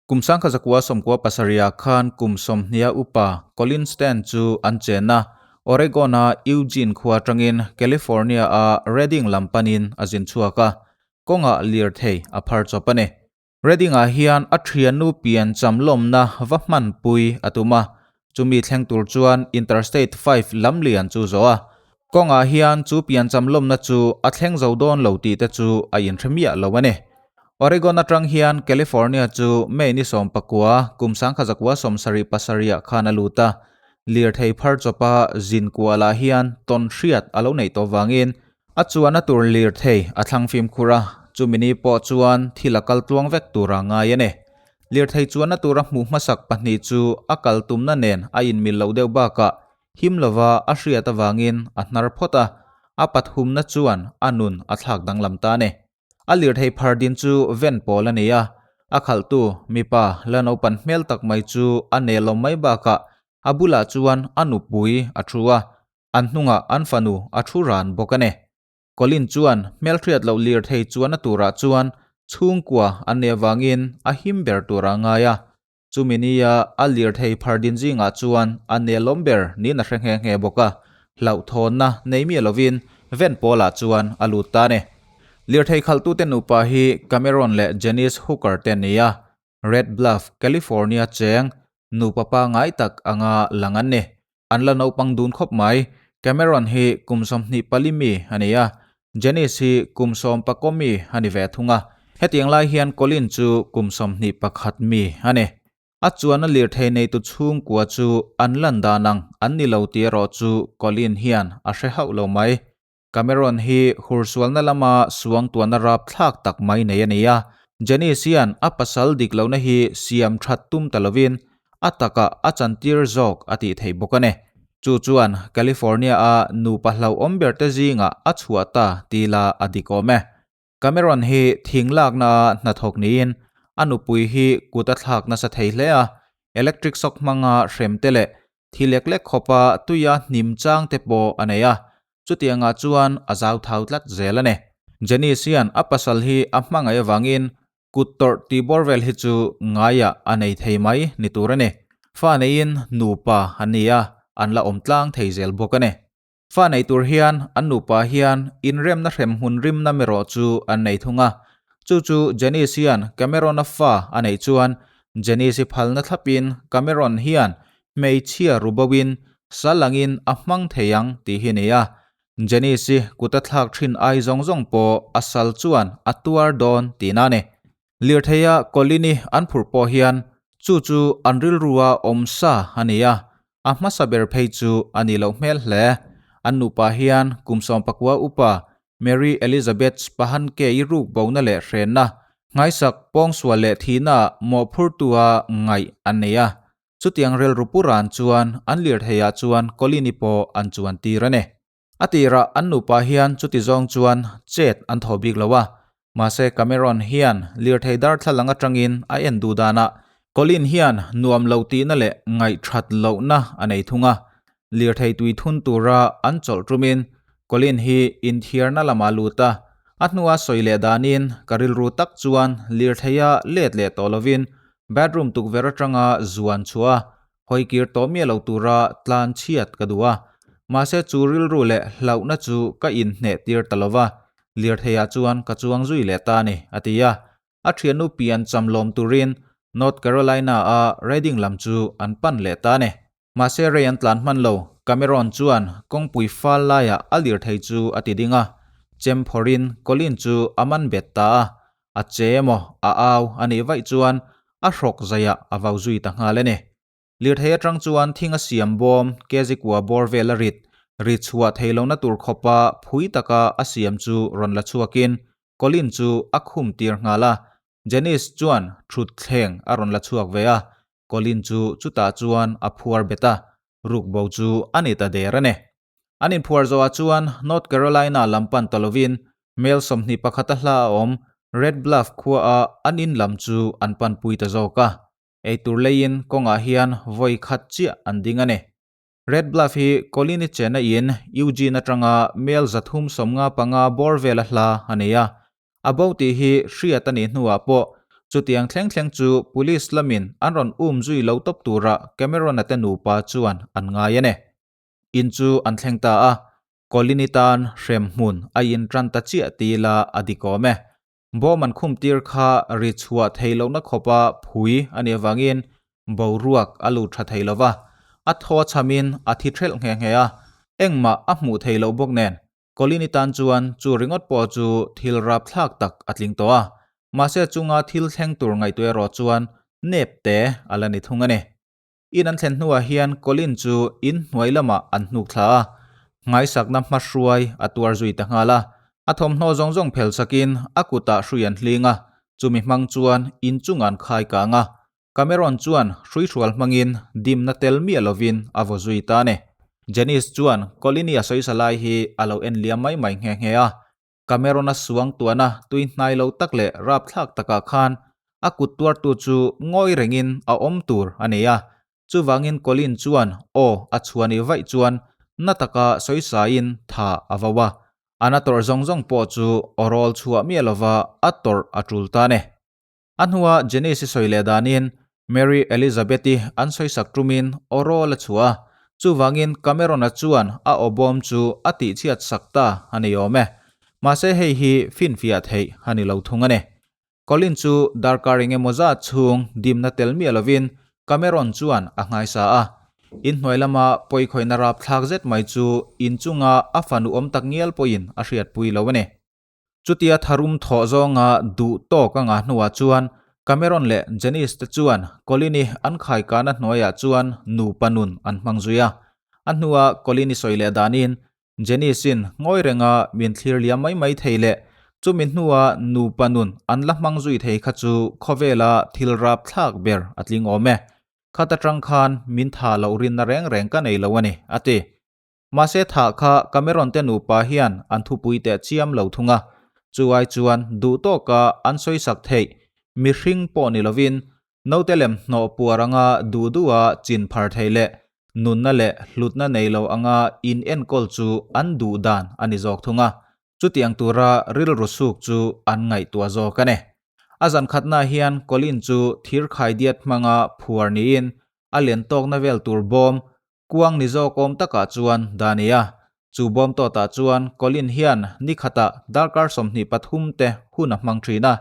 Kum 1997 khan kum 20 upa Colin Stan chu an chenna Oregon-a Eugene khua atangin California-a Redding lam panin a zin chhuak a, kawngah lirthei a phar chawp a ni. Redding-ah hian a thiannu pian cham lawmna va hmanpui a tum a, chumi thleng tur chuan Interstate 5 lamlian chu zawh a. Kawngah hian chu pian cham lawmna chu a thleng zo dawn lo tih te chu a inhre miah lo a ni. Oregon atang hian California chu May ni 19, kum 1977 ah khan a lut a. Lirthei phar chawpa zin kualah hian tawn hriat a lo neih tawh vangin a chuanna tur lirthei a thlang fimkhur a, chumi ni pawh chuan thil a kal tluang vek tura ngai a ni. Lirthei chuanna tura hmuh hmasak pahnih chu a kal tumna nen a inmil loh deuh bakah him lova a hriat avangin a hnar phawt a, a pathumna chuan a nun a thlak danglam ta a ni. A lirthei phar din chu ven pawl a ni a, a khalhtu mipa la naupan hmel tak mai chu a nelawm mai bakah a bulah chuan a nupui a thu a, an hnungah an fanu a thu ran bawk a ni. Colin chuan hmelhriat loh lirthei chuan a turah chuan chhungkua an nih avangin a him ber tur a ngai a, Chumi nia a lirthei phar din zingah chuan a nelawm ber niin a hre nghe nghe bawk a, hlauhthawnna nei miah lovin ven pawlah chuan a lut ta a ni. Lirthei khalhtute nupa hi Cameron leh Janice Hooker te an ni a, Red Bluff, California cheng nupa pangngai tak anga lang an ni. An la naupang dun khawp mai. Cameron hi kum 24 mi a ni a, Janice hi kum 11 mi a ni ve thung a. Hetiang lai hian Colin chu kum 21 mi a ni. A chuan a lirthei neitu chhungkua chu an lan dan ang an ni lo tih erawh chu Colin hian a hre hauh lo mai. Cameron hi hursualna lama suangtuahna rapthlak tak mai nei a ni a, Janice hian a pasal dik lohna hi siam that tum ta lovin a takah a chantir zawk a tih theih bawk a ni. Chu chuan California-a nupa hlauhawm berte zingah a chhuah ta tih la a dik awm e. Cameron hi thing laknaah hnathawk niin a nupui hi kut a thlak nasa thei hle a, electric shock hmanga hrem te leh thi lek lek khawpa tuia hnim chang te pawh a nei a, chutiangah chuan a zau thau tlat zel a ni. Janice hian a pasal hi a hmangaih avangin kut tawrh tih bawr vel hi chu ngaiah a nei thei mai ni tur a ni. Fa neiin nupa an ni a, an la awm tlang thei zel bawk a ni. Fa nei tur hian an nupa hian inremna hremhmun rimna merawh chu an nei thung a. Chu chu Janice hian Cameron-a fa a neih chuan Janice-i phalna thlapin Cameron hian hmeichhia ru boin sal angin a hmang thei ang tih hi ni a. Janice-i kut a thlak thin ai zawng zawng pawh a sal chuan a tuar dawn tihna a ni. Lirtheia Colin-i an phurh pawh hian chu chu an rilrua awm sa a ni a, a hmasa ber phei chu a nih loh hmel hle. An nupa hian kum 19 upa Mary Elizabeth Spahanke-i ruk bona leh hrenna, nghaisak, pawngsual leh thihnaah mawhphurtua ngaih an nei a. Chutiang rilru pu ran chuan an lirtheiah chuan Colin-i pawh an chuan tir a ni. A tirah an nupa hian chuti zawng chuan chet an thaw bik lo a, mahse Cameron hian lirthei darthlalang atangin a en duh danah Colin hian nuam lo tihna leh ngaihthat lohna a nei thung a. Lirthei tui thun tura an chawlh tumin Colin hi inthiarna lamah a lut a, a hnua sawi leh danin ka rilru tak chuan lirtheia let leh tawh lovin bathroom tukverh atanga zuan chhuah a, Hawi kir tawh miah lo tura tlan chhiat ka duh a, mahse chu rilru leh hlauhna chu ka inhneh tir ta lo va, lirtheiah chuan ka chuang zui leh ta a ni, a ti a. A thiannu pian cham lawm turin North Carolina-a Redding lam chu an pan leh ta a ni. Mahse rei an tlan hman lo, Cameron chuan kawngpui fal laiah a lirthei chu a ti ding a, chem phawrhin Colin chu a man bet ta a, A che emaw a au a nih vaih chuan a hrawk zaiah a vau zui ta nghal a ni. Lirthei atang chuan thing a siam bawm kg kua bawr vel a rit, ri chhuah thei lohna tur khawpa phui taka a siam chu rawn la chhuakin Colin chu a khum tir nghal a. Janice chuan thut thleng a rawn la chhuak ve a, Colin chu chutah chuan a phuar bet a, rukbo chu a ni ta der a ni. An inphuar zawhah chuan North Carolina lam pan ta lovin mel 21 a hla a awm Red Bluff khuaah an in lam chu an panpui ta zawk a. Eitur leiin kawngah hian vawi khat chiah an ding a ni. Red Bluff hi Colin-i chena in Eugene atanga mel 355 bawr vela hla a nei a. A bo tih hi hriat a nih hnuah pawh Chutiang thleng thleng chu police lamin an rawn um zui lo tawp turah Cameron-a te nupa chuan an ngai a ni. In chu an thleng ta a, Colin-i tan hrem hmun a in tan ta chiah ti ila a dik awm e. Bawm an khum tir kha ri chhuah thei lohna khawpa phui a nih avangin boruak a lut tha thei lova, a thaw a chhamin a thi thelh nghe nghe a, engmah a hmuh thei loh bawk nen Colin-i tan chuan chu ringawt pawh chu thil rapthlak tak a tling tawh a, mahse chunga thil thleng tur ngaihtuah erawh chuan nep te a la ni thung a ni. In an thlen hnuah hian Colin chu in hnuai lamah an hnuk thla a, nghaisakna hmahruai a tuar zui ta nghal a. A thawmhnaw zawng zawng phel sakin a kutah hrui an hling a, chumi hmang chuan in chungah an khai kang a. Cameron chuan hruihrual hmangin dimna tel miah lovin a vaw zui ta a ni. Janice chuan Colin-i a sawisa lai hi a lo en liam mai mai nghe nghe a. Cameron-a suang tuahna tui hnai lo tak leh rapthlak takah khan a kut tuartu chu ngawi rengin a awm tur a nei a. Chuvangin Colin chuan aw a chhuani vaih chuan na taka sawisain tha a vo a. A na tawrh zawng zawng pawh chu aw rawl chhuah miah lova a tawrh a tul ta a ni. A hnua Janice-i sawi leh danin Mary Elizabeth-i an sawisak tumin aw rawl a chhuah a, chuvangin Cameron-a chuan a aw bawm chu a tihchhiat sak ta a ni awm e. Mahse hei hi finfiah theih a ni lo thung a ni. Colin chu darkar engemaw zat chhung dimna tel miah lovin Cameron chuan a nghaisa a. Inhnuai lama pawikhawihna rapthlak zet mai chu inchunga a fanu awm tak ngial pawhin a hriatpui lo a ni. Chutia tharum thawh zawnga duh tawk a ngah hnuah chuan Cameron leh Janice te chuan Colin-i an khaikana hnuaiah chuan nupa nun an hmang zui a. A hnua Colin-i sawi leh danin Janice-in ngawi renga min thlir liam mai mai thei leh chumi hnua nupa nun an la hmang zui thei kha chu khawvela thil rap thlak ber a tling awm e. Khat atang khan min tha loh rinna reng reng ka nei lo a ni, a ti. Mahse thah kha Cameron te nupa hian an thupui teh chiam lo thung a, chu ai chuan duh tawka an sawisak theih mihring pawh ni lovin naute lem hnawh puar anga duh duha chin phar thei leh nunna leh hlutna nei lo anga in enkawl chu an duh dan a ni zawk thung a, chutiang tura rilru suk chu an ngaihtuah zawk a ni. A zan khatnaah hian Colin chu thir khaidiat hmanga phuar niin a len tawkna vel tur bawm Kuang ni zawk awm takah chuan dah ni a, chu bawm tawtah chuan Colin hian ni khatah darkar 23 te hun a hmang thin a,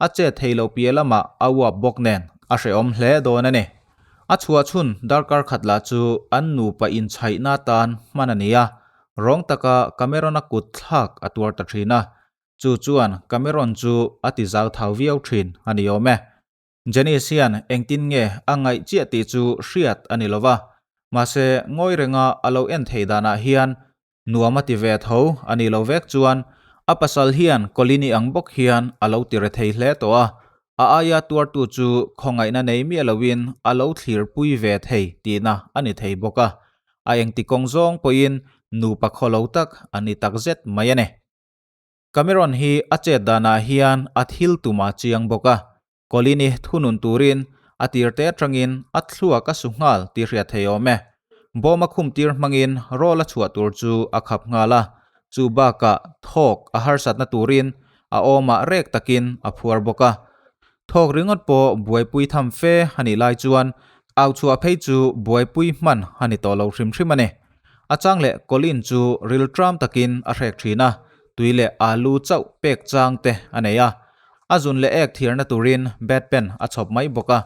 a chet thei loh piah lamah a uap bawk nen a hrehawm hle dawn a ni. A chhuah chhun darkar khat lah chu an nupa inchhaihna atan hman a ni a, rawng taka Cameron-a kut thlak a tuar ta thin a, chu chuan Cameron chu a ti zau thau viau thin a ni awm e. Janice hian engtin nge a ngaih chiah tih chu hriat a ni lova, mahse ngawi renga a lo en thei danah hian nuam a ti ve tho a ni lo vek chuan a pasal hian Colin-i ang bawk hian a lo ti re thei hle tawh a, a aia tuartu chu khawngaihna nei miah loin a lo thlirpui ve thei tihna a ni thei bawk a, a engti kawng zawng pawhin nupa khawlo tak a ni takzet mai a ni. Cameron hi a chet danah hian a thil tum a chiang bawk a, Colin-i thunun turin a tir te atangin a thluak a su nghal tih hriat thei awm e. Bawm a khum tir hmangin rawl a chhuah tur chu a khap nghal a, chu bakah thawk a harsatna turin a awmah rek takin a phuar bawk a. Thawk ringawt pawh buaipui tham fe a nih lai chuan au chhuah phei chu buaipui hman a ni tawh lo hrim hrim a ni. A chang leh Colin chu ril tram takin a hrek thin a, tui leh alu chauh pek chang te a nei a. A zun leh ek thiarna turin bedpan a chhawp mai bawk a.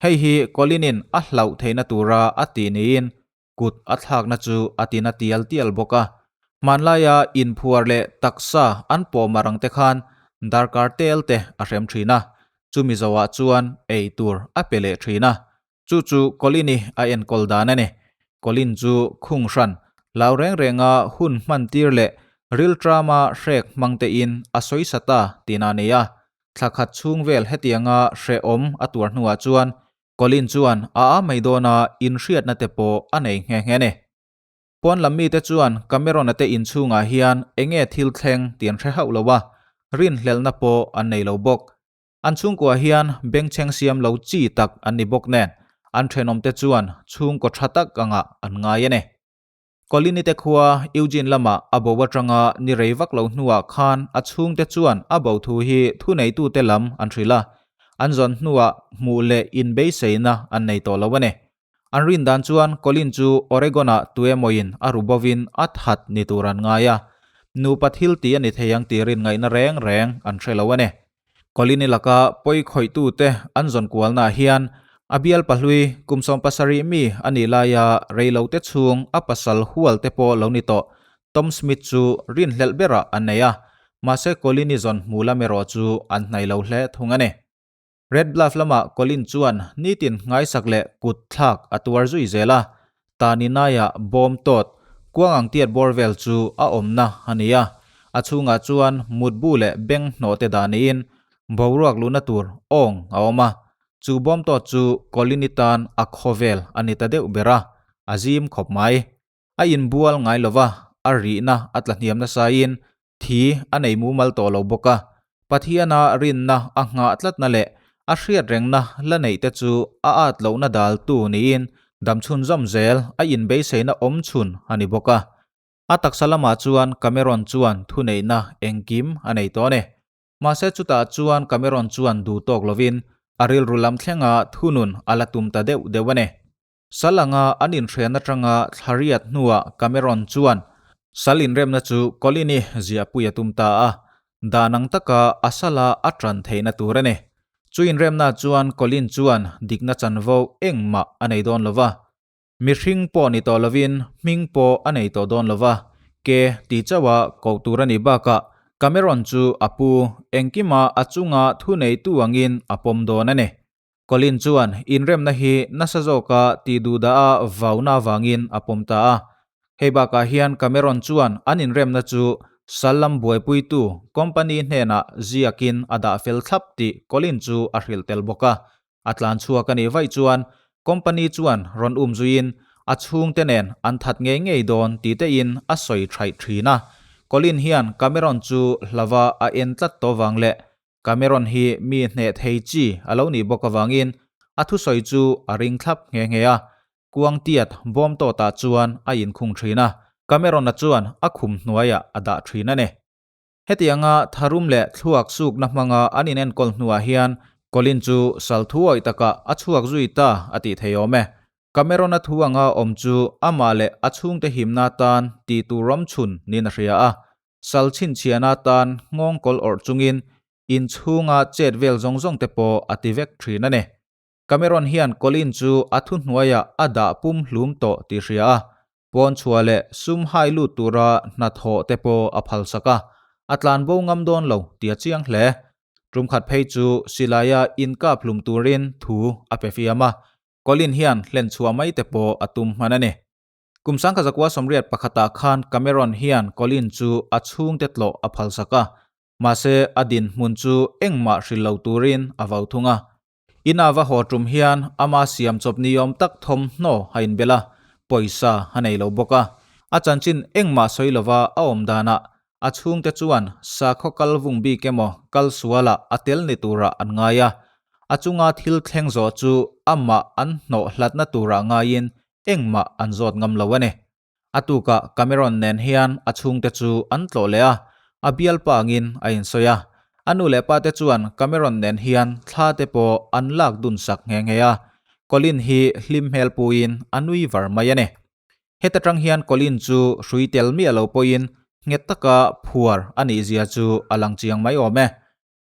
Hei hi Colin-in a hlauh theihna tura a tih niin kut a thlakna chu a tina tial tial bawk a. Hmanlaia inphuar leh taksa an pawh mar ang te khan darkar tel te a hrem thin a, chumi zoah chuan ei tur a pe leh thin a. Chu chu Colin-i a enkawl dan a ni. Colin chu khung hran, hlau reng renga hun hman tir leh riltrama hrek hmang tein a sawisa ta tihna a ni a. Thla khat chhung vel hetianga hrehawm a tuar hnuah chuan Colin chuan a a mai dawna inhriatna te pawh a nei nghe nghe a ni. Pawn lam mite chuan Cameron-a te inchhungah hian enge thil thleng tih an hre hauh lo a, rinhlelhna pawh an nei lo bawk. An chhungkua hian bengchheng siam lo chi tak an ni bawk nen, an thenawmte chuan chhungkaw tha tak angah an ngai a ni. Colin-i te khua Eugene lamah a bo atanga ni rei vak lo hnuah khan a chhungte chuan a bo thu hi thuneitute lam an hrilh a. An zawn hnuah hmuh leh inbeiseina an nei tawh lo a ni. An rin dan chuan Colin chu Oregon-ah tuemawin a ru bovin a that ni tur an ngai a. Nupa thil tih a ni thei ang tih rin ngaihna reng reng an hre lo a ni. Colin-i laka pawi khawihtute an zawn kualnaah hian a bial pahlui kum 70 mi a nih laia reilote chhung a pasal hual te pawh lo ni tawh Tom Smith chu rinhlelh berah an nei a, mahse Colin-i zawn hmu lam erawh chu an hnaih lo hle thung a ni. Red Bluff lamah Colin chuan nitin nghaisak leh kut thlak a tuar zui zel a, tani naia bawm tawt, kuang ang tiat bawr vel chu a awmna a ni a, a chhungah chuan mutbu leh beng hnawh te dah niin boruak luhna tur awng a awm a, chu bawm tawt chu Colin-i tan a khawvel a ni ta deuh ber a, a zim khawp mai. A inbual ngai lova, a rihna a tla hniam nasain thi a nei mumal tawh lo bawk a. Pathiana rinna a nghah tlatna leh a hriatrengna la neih te chu a at lohna daltu niin damchhun zawm zel a inbeiseina awm chhun a ni bawk a. A taksa lamah chuan Cameron chuan thuneihna engkim a nei tawh a ni. Mahse chutah chuan Cameron chuan duh tawk lovin a rilru lam thlenga thunun a la tum ta deuh deuh a ni. Sal anga an inhrian atanga thlariat hnuah Cameron chuan sal inremna chu Colin-i ziahpui a tum ta a, dan ang taka a sala a tan theihna tur a ni. Chu inremna chuan Colin chuan dikna chanvo engmah a nei dawn lo va, mihring pawh ni tawh lovin hming pawh a nei tawh dawn lo va, ke ti chauha koh tur a nih bakah Cameron chu a pu engkima a chunga thuneitu angin a pawm dawn a ni. Colin chuan inremna hi nasa zawka tih duhdah a vauna avangin a pawm ta a. Hei bakah hian Cameron chuan an inremna chu sal lam buaipuitu company hnenah ziakin a dah fel thlap tih Colin chu a hrilh tel bawk a. A tlan chhuak a nih vaih chuan company chuan rawn um zuiin a chhungte nen an that ngei ngei dawn ti tein a sawi thaih thin a. Colin hian Cameron chu hlava a en tlat tawh vang leh Cameron hi mi hneh thei chi a lo nih bawk avangin a thusawi chu a ring thlap nghe nghe a, kuang tiat bawm tawtah chuan a inkhung thin a, Cameron-a chuan a khum hnuaiah a dah thin a ni. Hetianga tharum leh thluak sukna hmanga an inenkawl hnuah hian Colin chu sal thuawih takah a chhuak zui ta a tih thei awm e. Cameron-a thu anga awm chu amah leh a chhungte himna tan tih tur rawmchhun niin a hria a, Sal chhinchhiahna atan nghawng kawl awrh chungin inchhunga chet vel zawng zawng te pawh a ti vek thin a ni. Cameron hian Colin chu a thuhnuaiah a dah pum hlum tawh tih hria a, pawn chhuah leh sum hai lut tura hnathawh te pawh a phalsak a, a tlanbo ngam dawn lo tih a chiang hle. Tumkhat phei chu silaia inkap hlum turin thu a pe fiam a, Colin hian hlenchhuah mai te pawh a tum hman a ni. Kum 1981 ah khan Cameron hian Colin chu a chhungte tlawh a phalsak a, mahse a dinhmun chu engmah hrilh lo turin a vau thung a. Ina va haw tum hian ama siam chawp ni awm tak thawmhnaw a inbel a, pawisa a nei lo bawk a. A chanchin engmah sawi lova a awm danah a chhungte chuan sakhaw kal vung bik emaw kal sualah a tel ni turah an ngai a, a chunga thil thleng zawh chu amah an hnawh hlatna turah ngaiin engmah an zawt ngam lo a ni. A tukah Cameron nen hian a chhungte chu an tlawh leh a, a bialpa angin a insawi a. A nu leh pate chuan Cameron nen hian thla te pawh an lak dun sak nghe nghe a. Colin hi hlim hmel puiin a nui var mai a ni. Heta tang hian Colin chu hrui tel miah lo pawhin nghet taka phuar a nih zia chu a lang chiang mai awm e.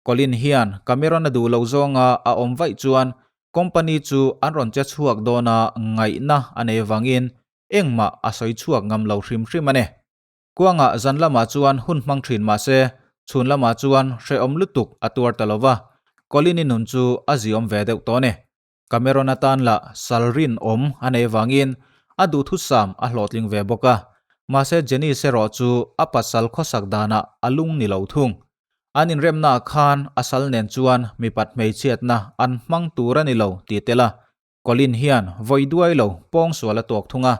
Colin hian Cameron a duh loh zawnga a awm vaih chuan company chu an rawn che chhuak dawn a ngaihna a nei vangin engmah a sawi chhuak ngam lo hrim hrim a ni. Kuangah zan lamah chuan hun hmang thin mah se chhun lamah chuan hrehawm lutuk a tuar ta lo va, Colin-i nun chu a ziawm ve deuh tawh a ni. Cameron atan lah sal rinawm a nei vangin a duhthusam a hlawhtling ve bawk a, mahse Janice erawh chu a pasal khawsak danah a lung ni lo thung. An inremnaah khan a sal nen chuan mipat hmeichhiatna an hmang tur a ni lo tih tel a, Colin hian vawi duai lo pawngsual a tuak thung a.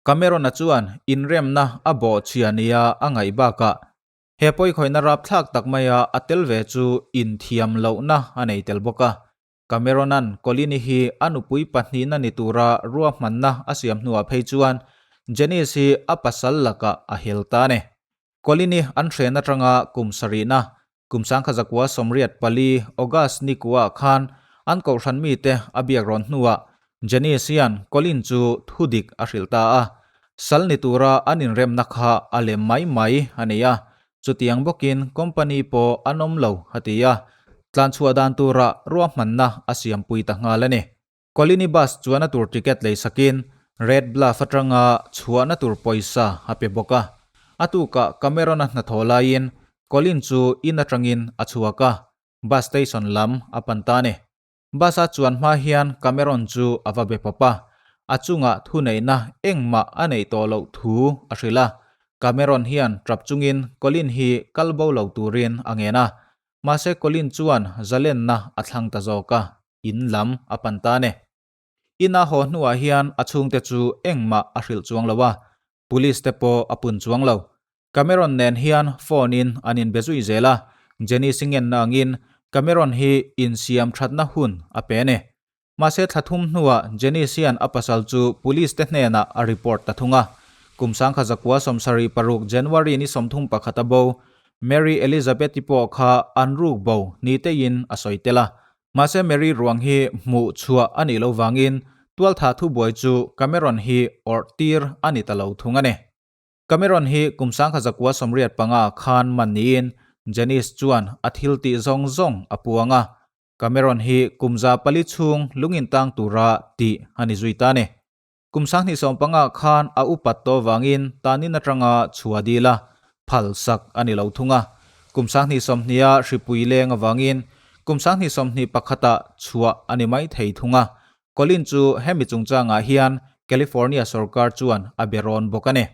Cameron-a chuan inremna a bawhchhia nia a ngaih bakah he pawikhawihna rapthlak tak maia a tel ve chu inthiam lohna a nei tel bawk a. Cameron-a'n Colin-i hi a nupui pahnihna ni tura ruahmanna a siam hnuah phei chuan Janice hi a pasal lakah a hel ta a ni. Colin-i an hren atanga kum sarihna. Kum 1984 August ni kuah khan an kohhran mite a biak rawn hnuah Janice hian Colin chu thudik a hrilh ta a. Sal ni tura an inremna kha a lem mai mai a ni a, chutiang bawkin company pawh an awm lo a ti a, tlanchhuah dan tura ruahmanna a siampui ta nghal a ni. Colin-i bus chuan a tur ticket lei sakin Red Bluff atanga chhuahna tur pawisa a pe bawk a. A tukah Cameron-a hnathawh laiin Colin chu in atangin a chhuak a, bus station lam a pan ta a ni. Bus a chuan hma hian Cameron chu a va be pawp a, a chungah thuneihna engmah a neih tawh loh thu a hrilh a. Cameron hian tap chungin Colin hi kal bo lo turin a ngen a, mahse Colin chuan zalenna a thlang ta zawk a. In lam a pan ta ne. In a haw hnuah hian a chhungte chu engmah a hrilh chuang lo a, police te pawh a pun chuang lo. Cameron nen hian phone in an inbe zui zel a, Jenny Singenna angin Cameron hi insiam thatna hun a pe ne. Mahse thla thum hnuah Jenny hian a pasal chu police te hnenah a report ta thung a. Kum 1976 January ni 31 a bo, Mary Elizabeth-i pawh kha an ruk bo ni teiin a sawi tel a. Mahse Mary ruang hi hmuh chhuah a nih loh vangin tualtha thubuai chu Cameron hi awrh tir a ni ta lo thung a ni. Cameron hi kum 1985 khan man niin Janice chuan a thil tih zawng zawng a puang a. Cameron hi kum 400 chhung lungin tang tura tih a ni zui ta a ni. Kum 2015 khan a upat tawh vangin tanin atanga chhuah dil a, phal sak a ni lo thung a. Kum 2020 a hripui leng avangin kum 2021 ah chhuah a ni mai thei thung a. Colin chu hemi chungchangah hian California sorkar chuan a be rawn bawk a ni.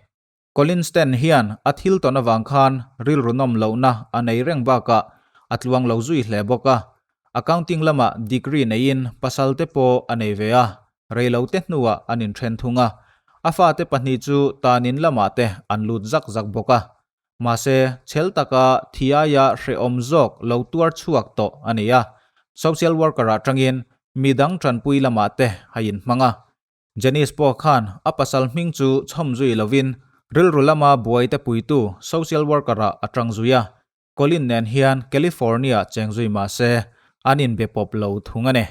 Colin Stan hian a thil tawn avang khan rilru nawm lohna a nei reng bakah a tluang lo zui hle bawk a. Accounting lamah degree neiin pasal te pawh a nei ve a, reilote hnuah an inthen thung a. A fate pahnih chu tanin lamah te an lut zak zak bawk a. Mahse, chhel taka thi aia hrehawm zawk lo tuar chhuak tawh a ni a. Social worker-ah tangin midang tanpui lamah te a inhmang a. Janice pawh khan a pasal hming chu chhawm zui lovin rilru lama buaite puitu social worker-ah a tang zui a. Colin nen hian California cheng zui mah se, an inbe pawp lo thung a ni.